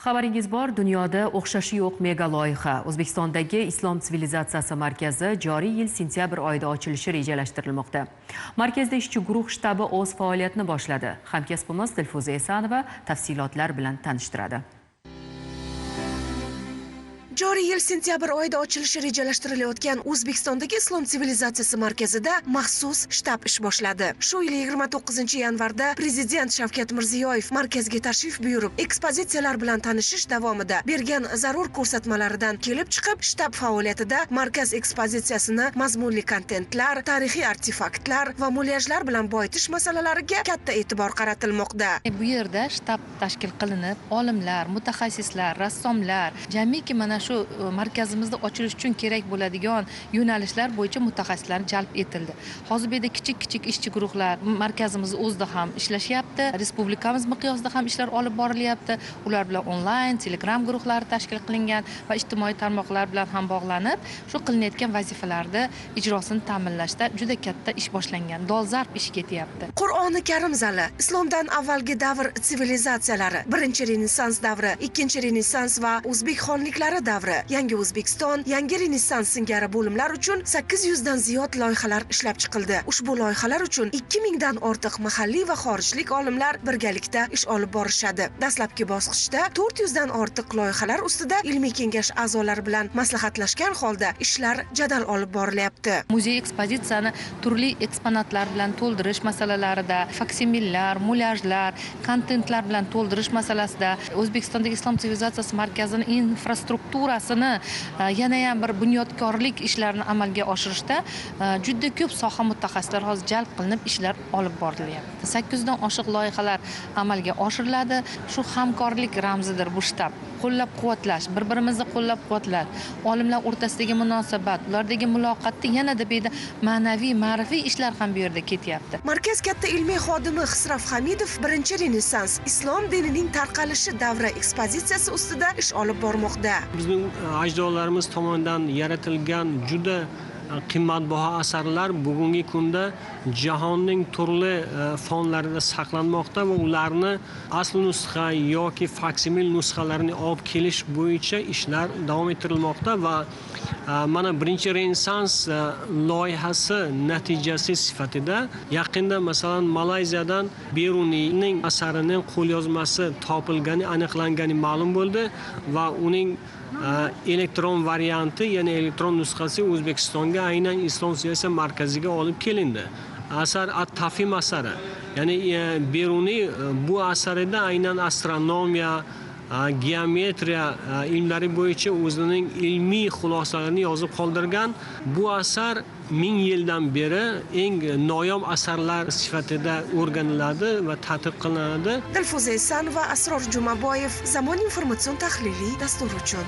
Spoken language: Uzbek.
Xabaringiz bor, dunyoda o'xshashi yo'q mega loyiha. O'zbekistondagi Islom sivilizatsiyasi markazi joriy yil sentyabr oyida ochilishi rejalashtirilmoqda. Markazda ishchi guruh shtabi o'z faoliyatini boshladi. Hamkasbimiz Dilfuza Esanova tafsilotlar bilan tanishtiradi. Joriy yil sentyabr oyida ochilishi rejalashtirilayotgan O'zbekistondagi Islom sivilizatsiyasi markazida maxsus shtab ish boshladi. Shu yil 29-yanvarda Prezident Shavkat Mirziyoyev markazga tashrif buyurib, ekspozitsiyalar bilan tanishish davomida bergan zarur ko'rsatmalaridan kelib chiqib, shtab faoliyatida markaz ekspozitsiyasini mazmunli kontentlar, tarixiy artefaktlar va mulyajlar bilan boyitish masalalariga katta e'tibor qaratilmoqda. Bu yerda shtab tashkil qilinib, olimlar, mutaxassislar, rassomlar, jamiki mana shu markazimizda ochilish uchun kerak bo'ladigan yo'nalishlar bo'yicha mutaxassislar jalb etildi. Hozir bu yerda kichik-kichik ishchi guruhlar markazimiz o'zida ham ishlashyapti, respublikamiz miqyosida ham ishlar olib borilyapti. Ular bilan onlayn, Telegram guruhlari tashkil qilingan va ijtimoiy tarmoqlar bilan ham bog'lanib, shu qilinayotgan vazifalarni ijrosini ta'minlashda juda katta ish boshlangan. Dolzarb ish ketyapti. Qur'oni Karim zali, islomdan avvalgi davr sivilizatsiyalari, birinchi Renessans davri, ikkinchi Renessans va o'zbek xonliklari davri, yangi O'zbekiston, yangi Renessans singari bo'limlar uchun 800 dan ziyod loyihalar ishlab chiqildi. Ushbu loyihalar uchun 2000 dan ortiq mahalliy va xorijlik olimlar birgalikda ish olib borishadi. Dastlabki bosqichda 400 dan ortiq loyihalar ustida ilmiy kengash a'zolari bilan maslahatlashgan holda ishlar jadal olib borilyapti. Muzey ekspozitsiyani turli eksponatlar bilan to'ldirish masalalarida, faksimillar, mulyajlar, kontentlar bilan to'ldirish masalasida O'zbekistondagi Islom sivilizatsiyasi markazining infrastrukturasini yana ham bir bunyodkorlik ishlarini amalga oshirishda juda ko'p soha mutaxassislari hozir jalb qilinib ishlar olib borilyapti. 800 dan oshiq loyihalar amalga oshiriladi. Shu hamkorlik ramzidir bu shtab. Qo'llab-quvvatlash, bir-birimizni qo'llab-quvvatlash, olimlar o'rtasidagi munosabat, ulardagi muloqotni yanada bu yerda ma'naviy, ma'rifiy ishlar ham bu yerda ketyapti. Markaz katta ilmiy xodimi Xisraf Hamidov birinchi Renessans islom dinining tarqalishi davri ekspozitsiyasi ustida ish olib bormoqda. Bizning ajdodlarimiz tomonidan yaratilgan juda qimmatbaho asarlar bugungi kunda jahonning turli fondlarida saqlanmoqda va ularni asl nusxa yoki faksimil nusxalarini olib kelish bo'yicha ishlar davom ettirilmoqda va mana birinchi Renessans loyihasi natijasi sifatida yaqinda masalan Malayziyadan Beruniyning asarining qo'lyozmasi topilgani aniqlangani ma'lum bo'ldi va uning elektron varianti, ya'ni elektron nusxasi O'zbekistonga aynan Islom sivilizatsiyasi markaziga olib kelindi. Asar At-Tafhim asari, ya'ni Beruniy bu asarida aynan astronomiya, geometriya ilmlari bo'yicha o'zining ilmiy xulosalarini yozib qoldirgan. Bu asar 1000 yildan beri eng noyob asarlar sifatida o'rganiladi va tadqiq qilinadi. Dilfuza Esanova, Asror Jumaboyev, Zamon informatsion tahliliy dasturi uchun.